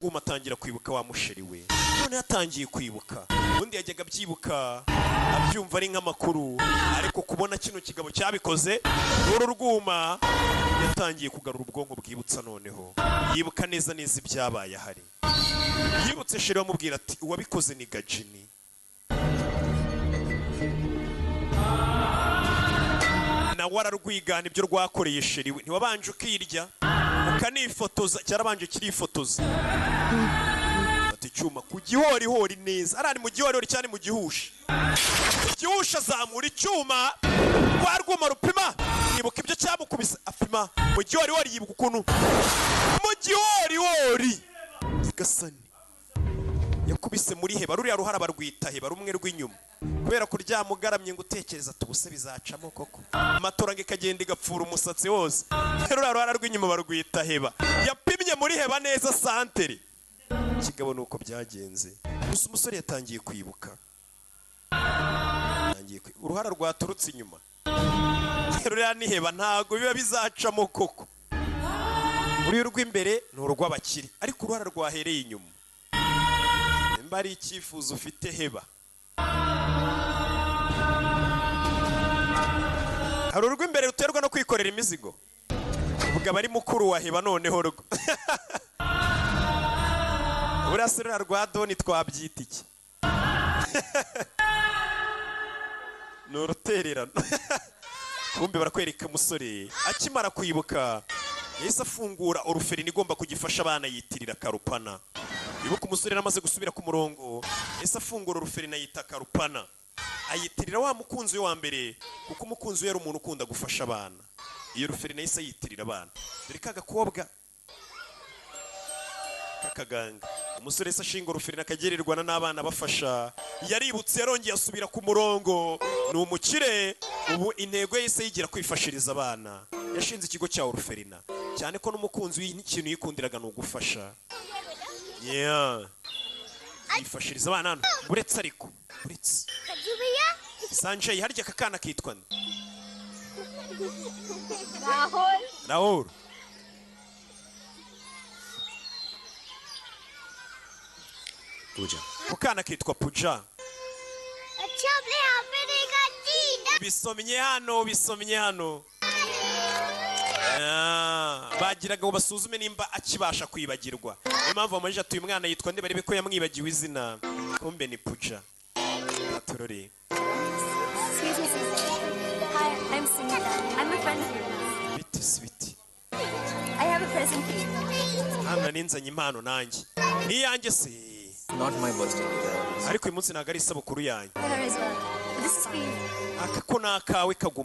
Rwuma atangira kwibuka wa musheri we. None yatangiye kwibuka. Ubundi yajyaga abyibuka, abyumva ari nk'amakuru, ariko kubona kino kigabo cyabikoze n'uru rwuma, yatangiye kugarura ubwonko bwibutsa. Noneho yibuka neza neza ibyabaye ahari. Yibutse sheri bamubwira ati: "Uwabikoze ni Gajini." Nawe ararwigana ibyo rwakoreye sheri we. Ntiwabanje ukirya ukanifotoza? Cyarabanje kirifotoza. Fata icyuma ku gihorihori neza, arari mu gihorihori cyane, mu gihushi. Igihushi azamura icyuma, rwa rwuma rupima. Yibuka ibyo cyamukubise, apima mu gihorihori. Yibuka ukuntu mu gihorihori Nyagasani yakubise muri heba. Ruriya ruhara barwita heba, rumwe rw'inyuma, kubera kuryama ugaramye ngo utekereza ati: "Ubuse bizacamo koko?" Matora ngo ikagenda igapfura umusatsi wose. Ruriya ruhara rw'inyuma barwita heba. Yapimye muri heba neza santere kigabo. Ni uko byagenze. Gusa umusore yatangiye kwibuka. Uruhara rwaturutse inyuma, ruriya ni heba, ntago biba bizacamo koko. Uriya urw'imbere ni urw'abakire, ariko uruhara rwahereye inyuma, nimba ari icyifuzo ufite, heba. Hari urw'imbere ruterwa no kwikorera imizigo, ubwo aba ari mukuru wa heba. Noneho rwo buriya se ruriya rwa doni twabyita iki? Ni urutererano. Kumbe barakwereka umusore akimara kwibuka, yahise afungura oruferina igomba kugifasha abana, yitirira Karupana. Ibuka, umusore yari amaze gusubira ku murongo, yahise afungura oruferina yita Karupana, ayitirira wa mukunzi we wa mbere, kuko umukunzi we yari umuntu ukunda gufasha abana. Iyo ruferina yahise ayitirira abana. Dore ka gakobwa k'akaganga. Umusore yahise ashinga uruferina akagererwana n'abana bafasha. Yaributse, yarongeye asubira ku murongo, ni umukire ubu. Intego ye yahise yigira kwifashiriza abana. Yashinze ikigo cya oruferina, cyane ko n'umukunzi we n'ikintu yikundiraga ni ugufasha. Yeah. Yifashiriza abana hano. Uretse, ariko uretse Sanjay, harya aka kana kitwa nde? Rahul. Rahul. Puja. Ako kana kitwa Puja. अच्छा, अपने यहाँ पे देखा चीटा। Bisomye hano, bisomye hano. Ah, bagiraga ngo basuzume nimba akibasha kwibagirwa. Niyo mpamvu bamubajije ati: "Uyu mwana yitwa nde?" Barebe ko yamwibagiwe izina. Kumbe ni Puja aturore. Excuse me, sir. Hi, I'm Sunita. I'm a friend of yours. Biti si biti. I have a present for you. Hano nari nzanye impano nanjye. Ni iyanjye se? Not my birthday. Ariko uyu munsi ntabwo ari isabukuru yanjye. For her as well. But this is for you. Aka ko ni akawe, kaguma.